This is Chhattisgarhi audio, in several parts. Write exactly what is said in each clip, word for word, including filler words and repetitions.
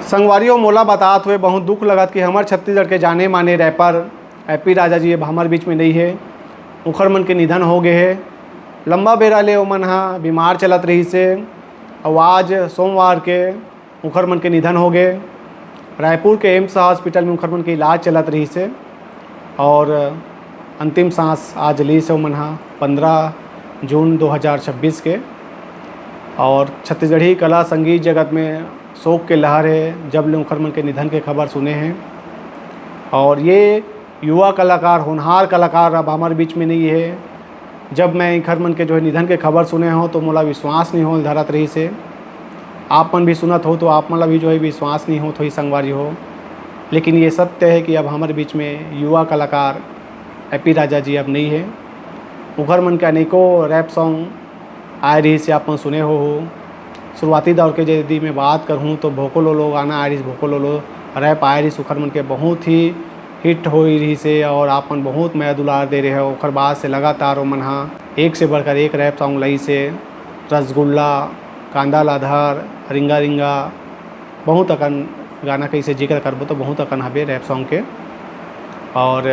संगवारी हो, मोला बतात हुए बहुत दुख लगत कि हमर छत्तीसगढ़ के जाने माने रैपर एपी राजा जी अब हमर बीच में नइ हे। उखर मन के निधन हो गे हे। लंबा बेरा ले ओमन ह बीमार चलत रहिस हे, अउ आज सोमवार के उखर मन के निधन हो गे। रायपुर के एम्स हॉस्पिटल में उखर मन के इलाज चलत रहिस हे और अंतिम सांस आज लीस हे ओमन ह पंद्रह जून दो हज़ार छब्बीस के। और छत्तीसगढ़ी कला संगीत जगत में शोक के लहर हे, जब ले उखर मन के निधन के खबर सुने हे। और ये युवा कलाकार, होनहार कलाकार अब हमर बीच में नइ हे। जब मैं इखर मन के जो है निधन के खबर सुने हों तो मोला विश्वास नइ होय ल धरत रहिस हे। आप मन भी सुनत हो तो आप मन ला भी जो है विश्वास नइ होत होही संगवारी हो, लेकिन ये सत्य हे कि अब हमर बीच में युवा कलाकार एपी राजा जी अब नइ हे। उखर मन के अनेकों रैप सॉन्ग आए रहिस हे, आप मन सुने हो, हो। शुरुआती दौर के यदि मैं बात करहूँ तो भोको लोलो गाना आए रहिस, भोको लोलो रैप आए रहिस, उखर मन के बहुत ही हिट होई रहिस हे और आप मन बहुत मया दुलार दे रहे हो। ओखर बाद से लगातार ओमन ह एक से बढ़कर एक रैप सॉन्ग लाइस हे, रसगुल्ला, कांदा ला धर, रिंगा रिंगा, बहुत अकन गाना के इसे जिक्र करबो तो बहुत अकन हबे रैप सॉन्ग के। और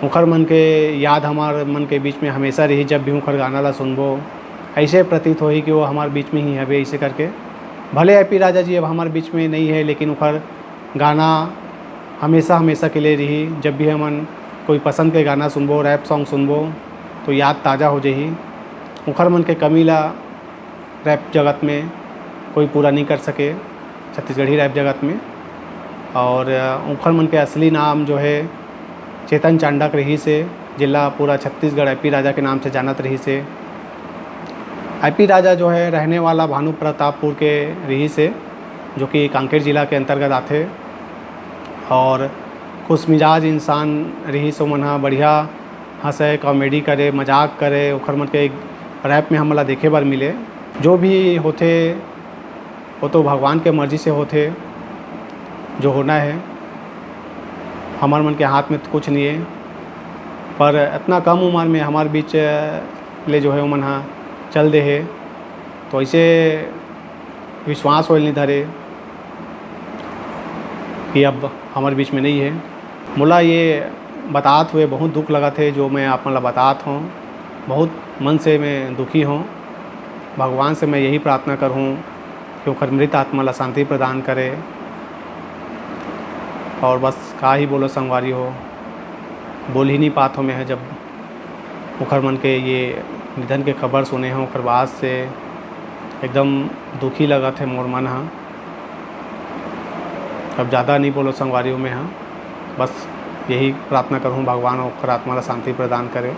उखर मन के याद हमार मन के बीच में हमेशा रही, जब भी उखर गाना ला सुनबो ऐसे प्रतीत होही कि वो हमार बीच में ही हबे, ऐसे करके। भले एपी राजा जी अब हमार बीच में नइ हे, लेकिन उखर गाना हमेशा हमेशा के लिए रही। जब भी हमन कोई पसंद के गाना सुनबो, रैप सॉन्ग सुनबो तो याद ताज़ा हो जाही। उखर मन के कमी ला रैप जगत में कोई पूरा नइ कर सके, छत्तीसगढ़ी रैप जगत में। और उखर मन के असली नाम जो हे चेतन चांडक रहिस हे, जेला पूरा छत्तीसगढ़ एपी राजा के नाम से जानत रहिस हे। एपी राजा जो हे रहने वाला भानु प्रतापपुर के रहिस हे, जो कि कांकेर जिला के अंतर्गत आथे। और खुशमिजाज इंसान रहिस, ओमन ह बढ़िया हंसे, कॉमेडी करे, मजाक करे। ओखर मन के रैप में हमन ला देखे बर मिले। जो भी होथे वो तो भगवान के मर्जी से होथे, जो होना हे, हमर मन के हाथ में तो कुछ नहीं हे। पर इतना कम उम्र में हमार बीच ले जो हे ओमन ह चल दे हे, तो ऐसे विश्वास होए ल नहीं धरे कि अब हमर बीच में नहीं हे। मोला ये बतात हुए बहुत दुख लगत हे, जो मैं आप मन ला बतात हों। बहुत मन से मैं दुखी हों। भगवान से मैं यही प्रार्थना करहूँ कि ओखर मृत आत्मा ला शांति प्रदान करे। और बस का ही बोलो संगवारी हो, बोल ही नहीं पात हों मैं ह। जब ओखर मन के ये निधन के खबर सुने हों, ओखर बाद से एकदम दुखी लगत हे मोर मन ह। अब ज़्यादा नहीं बोलो संगवारी हो मैं ह, बस यही प्रार्थना करहूँ भगवान ओखर आत्मा ला शांति प्रदान करे।